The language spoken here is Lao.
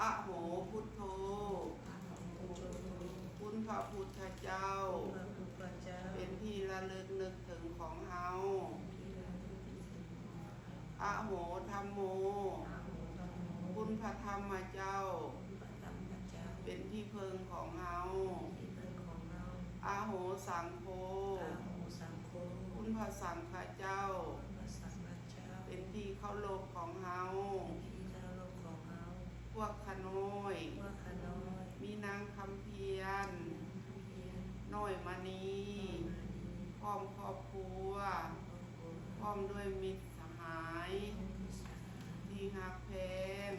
ອະໂຫ ພຸດໂທ ຄຸນພະພຸດທະເຈົ້າ ເປັນທີ່ລະລຶກນຶກເຖິງຂອງເຮົາ. ອະໂຫ ທຳໂມ ຄຸນພະທຳມະເຈົ້າ ເປັນທີ່ເພິ່ງຂອງເຮົາ. ອະໂຫ ສັງໂຄ ຄຸນພະສັງຄະເຈົ້າ ເປັນທີ່ເຄົາລົບຂອງເຮົາ. ພວກຂ້ານ້ອຍ ມີນາງຄຳພຽນ ນ້ອຍມະນີ ພ້ອມຄອບຄົວ ພ້ອມດ້ວຍມິດສະຫາຍ ທີ່ຮັກແພງ